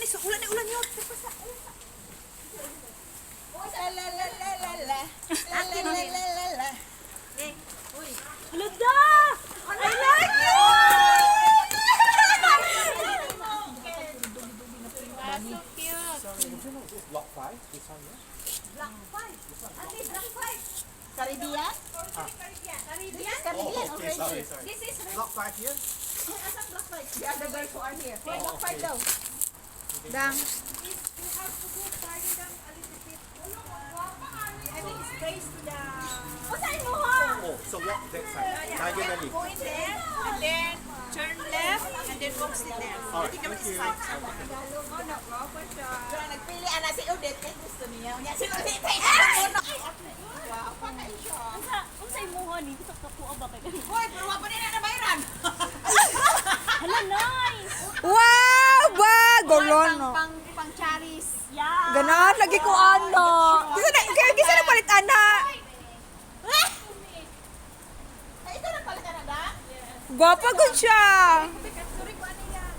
So, ulan na ulan yun. La la la la la la. La la la la la la. Hala da! I like it! So cute. Block 5, this one here. Caribbean? Caribbean? Caribbean Oh, okay, already. sorry, sorry. This is Block 5 here? The other girls who are here. Oh, okay. Daw. Dang. You have to go farther down a little bit. I think it's close to the. Usain mo ha? Oh, so walk that side. Diagonally. Go in there, and then turn left, and then walk straight there. Alright, I think thank it's you. fine. So, nagpili ana si Odette kay gusto niya. Unya si Odette kay Wow, pa siya. Unsa imo ha ni? Gusto ka kuha ba kay Hoy, pero wa pa nila nabayran. Hala, nice. Wow! Ba! Golon, no? Pang pang charis. Yeah. Ganahan lagi ko ano. Kisa na, kaya kisa na palit ana. Ay, ito na pala Canada. Gwapa gud siya. Sorry ko ano yan.